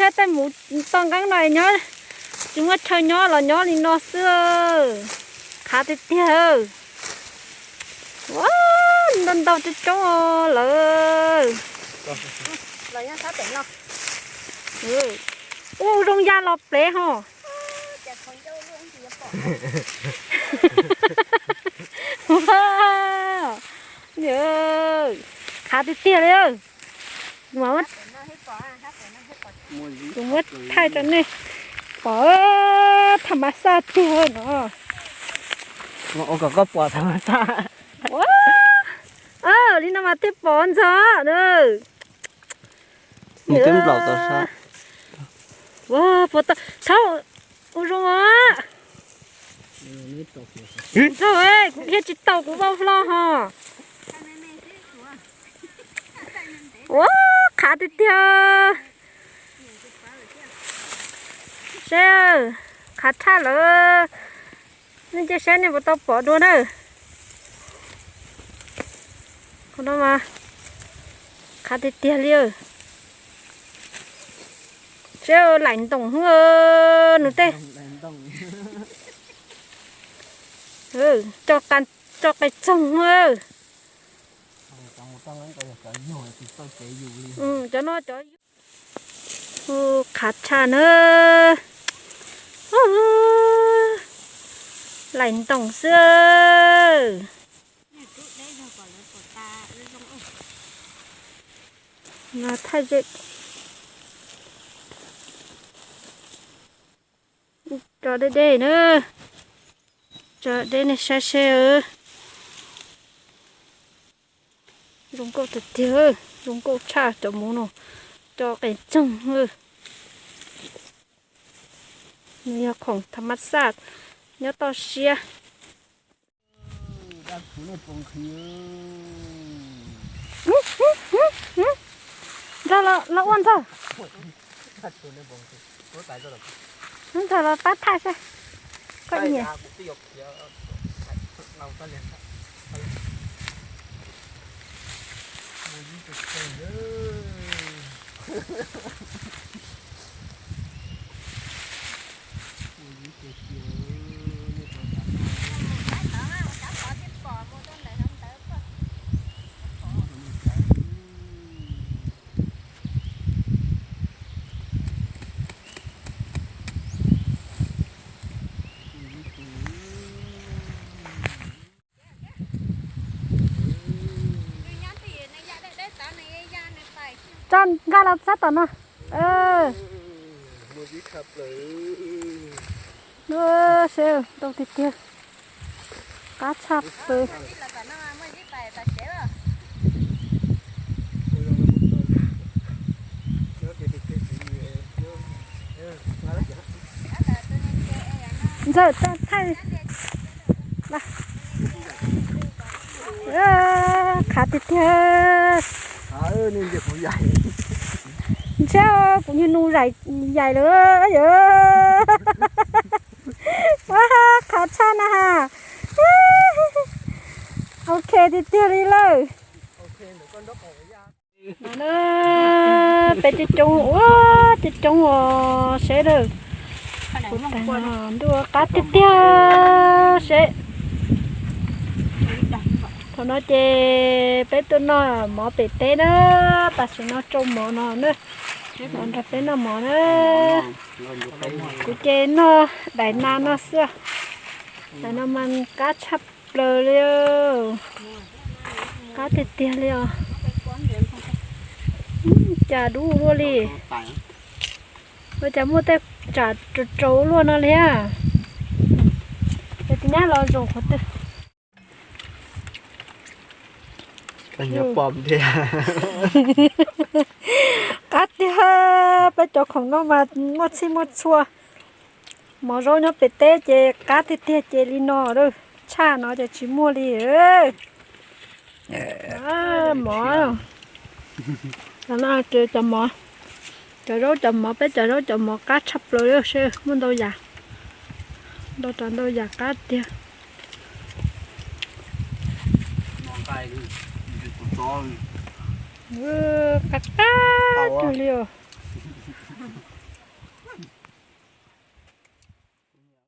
Tej mus toj nqeeb no nyob, tsis muaj chaw nyob los nyob li no xwb. Qhav tiag tiag. Ua, ntau ntau coob coob lawm. Ua zoo ya los plev ho. Qhav tiag tiag li. Kuv muab thaij rau nej pom, tham mas xaj tiag no. Ua kom koj pom tham mas xaj. Li no mas thiaj pom ntxog na. Nws twb nplaum tau sab. Ua, puas tau thaub, ua zoo os. Ntxog, kuv dhia tsis tau, kuv vau hlo ho. Ua, qhav tiag tiag. Seb, qhav tshaj lawm. Nej cia saib nej puas tau pom dua na. Qhov no mas qhav tiag tiag li. Seb laim ntoos hwb nws tej. Tso qe txoog. Cov no cov qhav tshaj na. Laim ntoos xwb. Tso deb deb na. Tso deb nej saib seb. Zoo nkauj tiag tiag, zoo nkauj tshaj cov muv no. Cov qe txoog. Nws yog khoom tham mas xaj nyob toj siab. Ntxawg los ua ntxawg. Ntxawg los pab thaij seb. Koj nyiam. Tso nkag los sab tom no. Seb, ntau tiag tiag. Qab tshaj plaws. Ntxawg, thaij. Qhav tiag tiag. Ntshe kuv niag nus yaim lawm yom. Ua, qhav tshaj na ha. Ok tiag tiag li lawm. No na, peb coob coob, ua coob coob os seb lawm. Kuv tas no ntuj qab tiag tiag seb. Thaum no ces peb tuaj noj mov pem teb na, tam sim no tsau mov no na, los nrog peb noj mov na. Kuv ces noj daim nas no xwb, daim no mas qab tshaj plaws li, qab tiag tiag li os. Cas dub luaj li. Ua cas muaj tej tsam rau rau luaj no li. Ces tus nyab los zaum qhov twg. Qab tiag, peb cov khoom no mas muaj txhij muaj txhua. Mov zaub nyob pem teb ces qab tiag tiag ces li no, tshaj no ces tsis muaj li. Mov, cov no, cov mov, cov zaub cov mov, peb cov zaub cov mov qab tshaj plaws li seb, muaj ntau yam, ntau tsav ntau yam qab tiag. Qab qab kawg li os.